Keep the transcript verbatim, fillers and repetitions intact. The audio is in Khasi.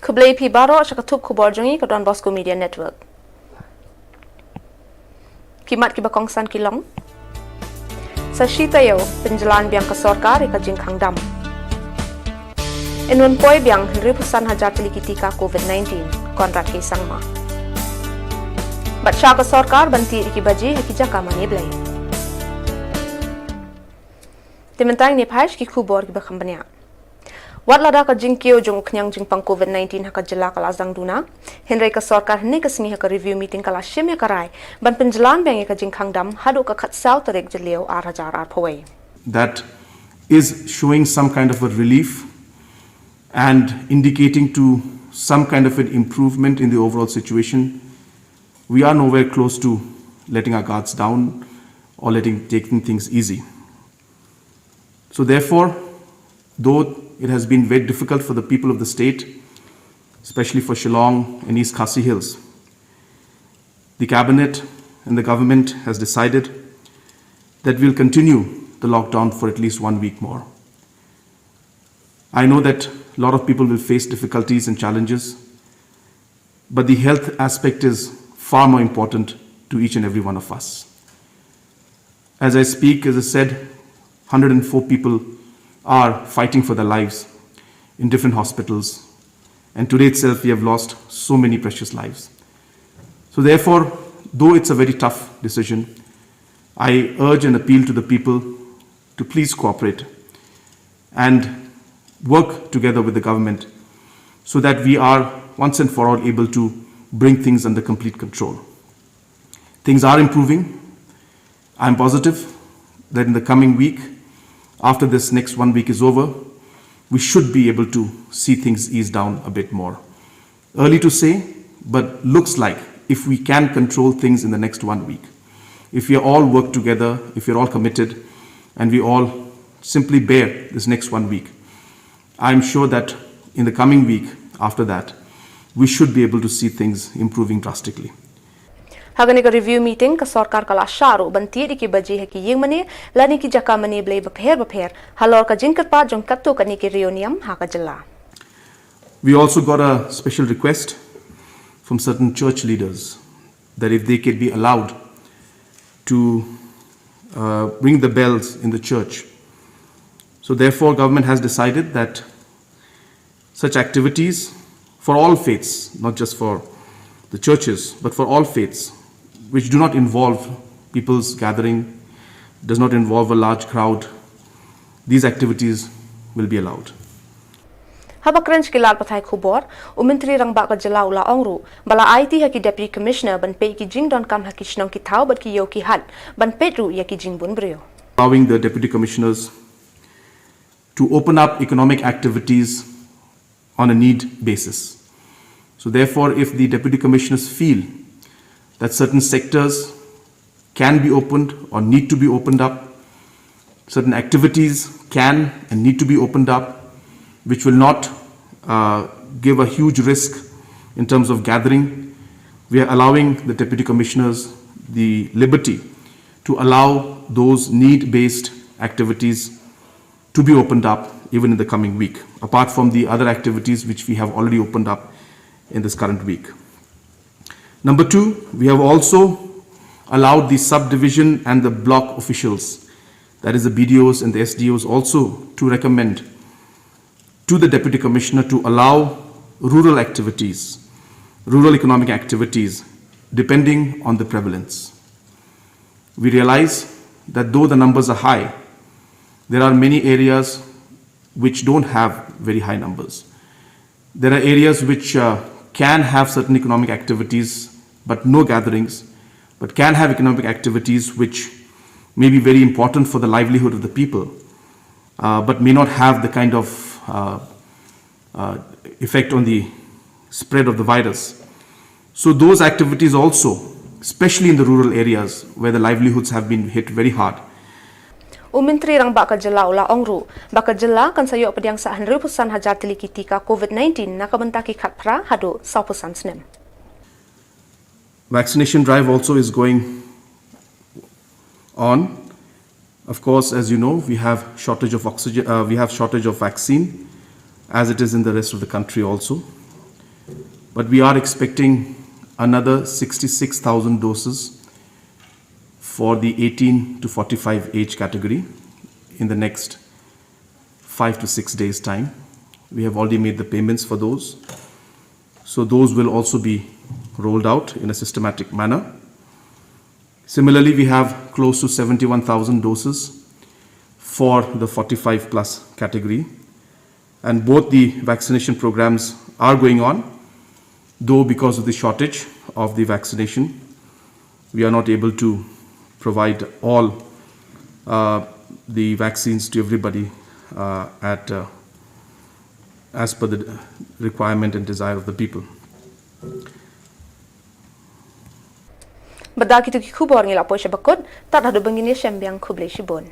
Khublei phi baroh sha ka thup khubor jong ngi ka Don Bosco Media Network. Ki mat kiba kongsan ki long. Sa shi taïew pynjlan biang ka sorkar ïa ka jingkhang dam. Yn wan poi biang hynriewphew san hajar tylli ki tika COVID nineteen, Conrad K Sangma. Bad shah ka sorkar ban tied ïa ki baje ha ki jaka mane Blei. Te mynta ngin ïa peit ki khubor kiba kham bniah. Wat lada ka jingkiew jong u khñiang jingpang COVID nineteen ha ka jylla ka la sdang duna, hynrei ka sorkar hynne ka sngi ha ka review meeting ka la shim ïa ka rai ban pynjlan biang ïa ka jingkhang dam haduh ka khatsaw tarik Jylliew ar hajar arphew wei. That is showing some kind of a relief and indicating to some kind of an improvement in the overall situation. We are nowhere close to letting our guards down or letting, taking things easy. So therefore, though it has been very difficult for the people of the state, especially for Shillong and East Khasi Hills, the cabinet and the government has decided that we'll continue the lockdown for at least one week more. I know that a lot of people will face difficulties and challenges, but the health aspect is far more important to each and every one of us. As I speak, as I said, hundred and four people are fighting for their lives in different hospitals, and today itself we have lost so many precious lives. So therefore, though it's a very tough decision, I urge and appeal to the people to please cooperate and work together with the government so that we are once and for all able to bring things under complete control. Things are improving. I'm positive that in the coming week, after this next one week is over, we should be able to see things ease down a bit more. Early to say, but looks like if we can control things in the next one week, if we all work together, if we're all committed, and we all simply bear this next one week, I'm sure that in the coming week after that, we should be able to see things improving drastically. Ha kane ka review meeting ka sorkar ka la shah ruh ban tied ïa ki baje ha ki ïing mane lane ki jaka mane Blei bapher bapher halor ka jingkyrpad jong katto katne ki riewniam ha ka jylla. We also got a special request from certain church leaders that if they could be allowed to uh, ring the bells in the church. So therefore, government has decided that such activities for all faiths, not just for the churches, but for all faiths, which do not involve people's gathering, does not involve a large crowd, these activities will be allowed. Haba kren sha ki lad pathai khubor, u Myntri Rangbah ka jylla u la ong ruh ba la aiti ha ki Deputy Commissioner ban peit ki jingdonkam ha ki shnong ki thaw bad ki ïew ki hat, ban peit ruh ïa ki jingbun briew. Allowing the Deputy Commissioners to open up economic activities on a need basis. So therefore, if the Deputy Commissioners feel that certain sectors can be opened or need to be opened up, certain activities can and need to be opened up, which will not uh, give a huge risk in terms of gathering. We are allowing the Deputy Commissioners the liberty to allow those need-based activities to be opened up even in the coming week, apart from the other activities which we have already opened up in this current week. Number two, we have also allowed the subdivision and the block officials, that is the B D Os and the S D Os, also to recommend to the Deputy Commissioner to allow rural activities, rural economic activities, depending on the prevalence. We realize that though the numbers are high, there are many areas which don't have very high numbers. There are areas which uh, can have certain economic activities, but no gatherings, but can have economic activities which may be very important for the livelihood of the people, uh, but may not have the kind of uh, uh, effect on the spread of the virus. So those activities also, especially in the rural areas where the livelihoods have been hit very hard. U Myntri Rangbah ka jylla u la ong ruh ba ka jylla kan sa ïoh pdiang sah hynriewphew san hajar tylli ki tika COVID nineteen na ka bynta ki khatphra haduh sawphew san snem. Vaccination drive also is going on. Of course, as you know, we have shortage of oxygen, uh, we have shortage of vaccine, as it is in the rest of the country also. But we are expecting another sixty-six thousand doses for the eighteen to forty-five age category in the next five to six days' time. We have already made the payments for those. So those will also be rolled out in a systematic manner. Similarly, we have close to seventy-one thousand doses for the forty-five plus category. And both the vaccination programs are going on, though because of the shortage of the vaccination, we are not able to provide all uh, the vaccines to everybody uh, at uh, as per the requirement and desire of the people. Bad da kito ki khubor ngi la poi sha bakut, tad haduh ban ngin ïashem biang, khublei shibun.